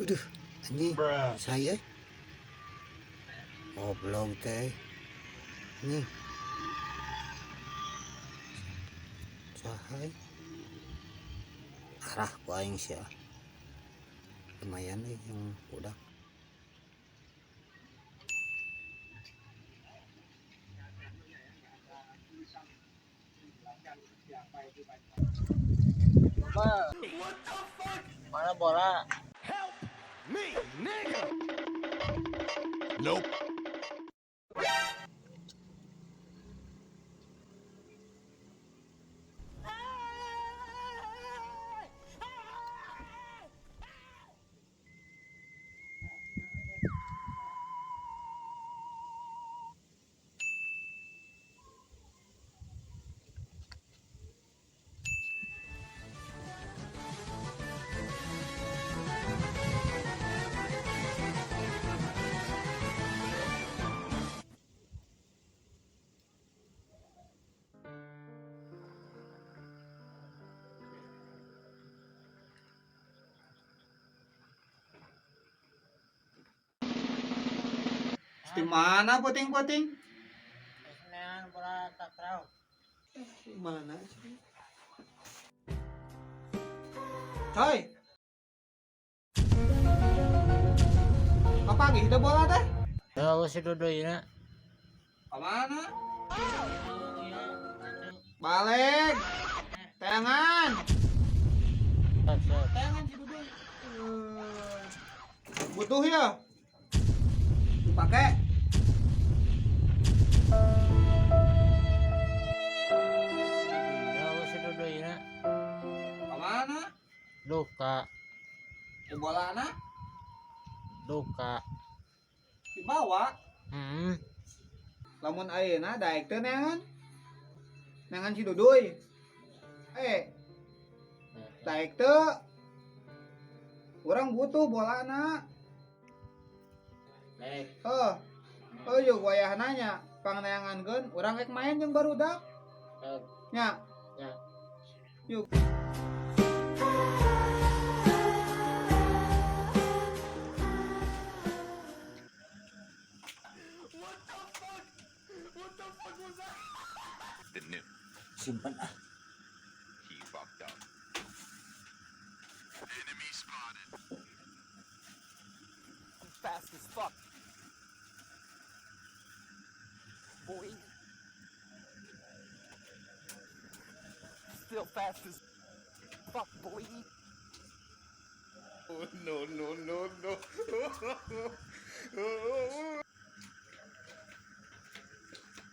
Aduh, anjing. Saya. Goblok teh. Anjing. Saha? Arah ku aing sia. Lumayan nih yang budak. Mana bola? Me, nigga. Nope. Di mana puting-puting? Neangan bola takraw. Di mana sih? Coy. Apa gitu bola teh? Tahu si Dodo na. Kemana? Balik. Tangan. Tangan si Dudu. Butuh ya? Dipakai. Tahu si Dodo na. Kemana? Duka, Di bola na? Duka. Dibawa. Lamun ayeuna daek teu neangan? Neangan si Duduy. Daek teu? Urang butuh bolana. Baik. Heuh. Oh, yuk wayahna nya pangneangankeun urang rek main jeung barudak. Nya. Ya. Yuk. The new. Simpan ah. He fucked up. Enemy spotted. I'm fast as fuck. Boy. Still fast as fuck, boy. Oh, no, no, no, no.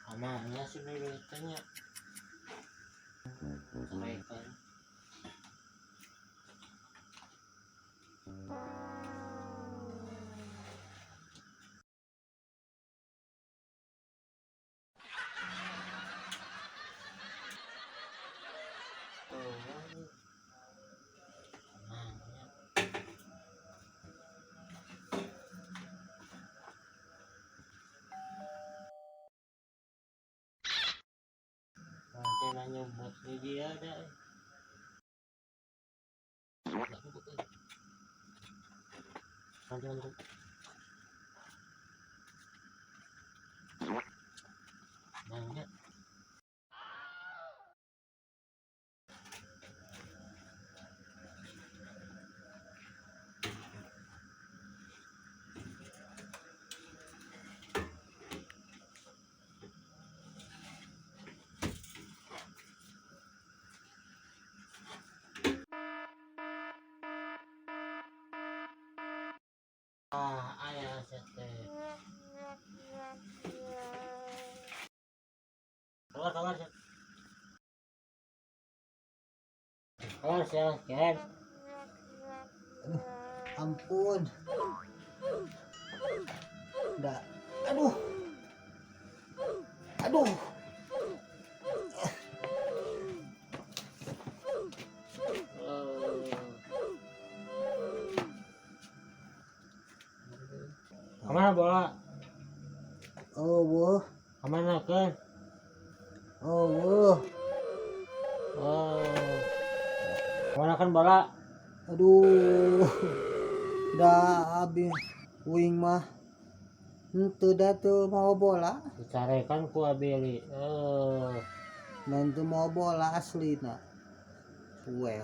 Kamana si Dodo teh nya? Mereka. Oh, kamana? Nanti nanya buat di dia ada. Nanti nanti. Nanya. Ah, aya teh. Keluar, keluar, Set. Keluar, Set. Ken. Aduh, ampun. Udah. Aduh. Aduh. Oh. Kemana bola? Oh, wuh. Kemana kan? Oh, wuh. Oh. Kemana kan bola? Aduh. Da abi uing mah henteu da teu mau bola. Dicarekan ku Abeli. Eh. Dan teu mau bola aslina. Swear.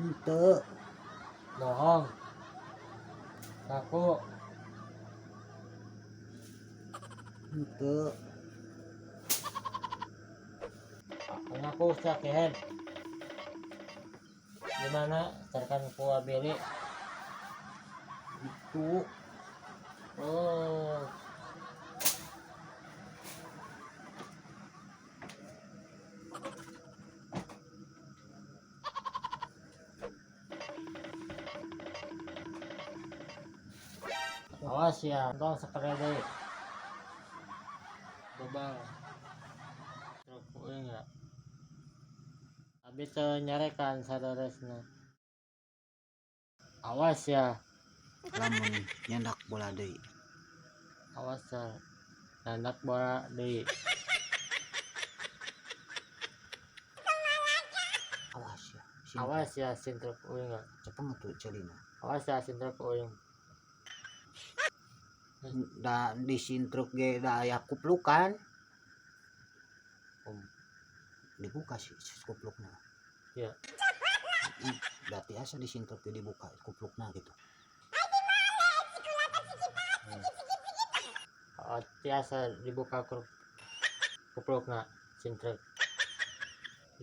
Henteu. Bohong. Ngaku. Henteu. Ngaku sia kehed. Gimana carekan ku Abeli? Itu. Oh. Awas ya, tong sekali deui. Bebal. Truk uing ya. Abi teu nyarekan sadaresna. Awas ya. Lamun nyandak bola deui. Awas ya. Nyandak bola deui. Awas ya. Awas ya sintruk uing ya. Cepeng atuh celina. Awas ya sintruk uing. Da di sintruk ge da aya kuplukan. Dibuka sih kuplukna. Iya. Berarti asa di sintruk ge dibuka kuplukna gitu. Oh, tiasa dibuka kuplukna sintruk.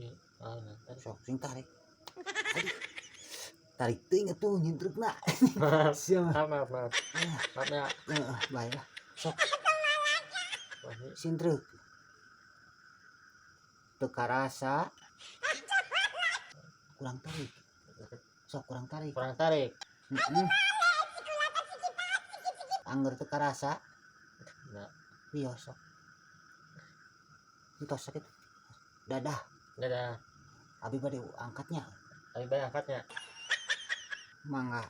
Iya, oh, nah, tadi. Sok sing tarik. Aduh. Tarik teuing atuh nyintrukna. Siapa? Maaf, maaf, maaf. Maaf ya. Heeh, bae lah. Sok Wah, sintruk. Teu karasa. Kurang tarik. Sok kurang tarik. Kurang tarik. Heeh. Angger teu karasa. Nah. Iya sok. Entos sakit. Dadah. Dadah. Abi bade angkatnya. Abi bade angkatnya. Mangga.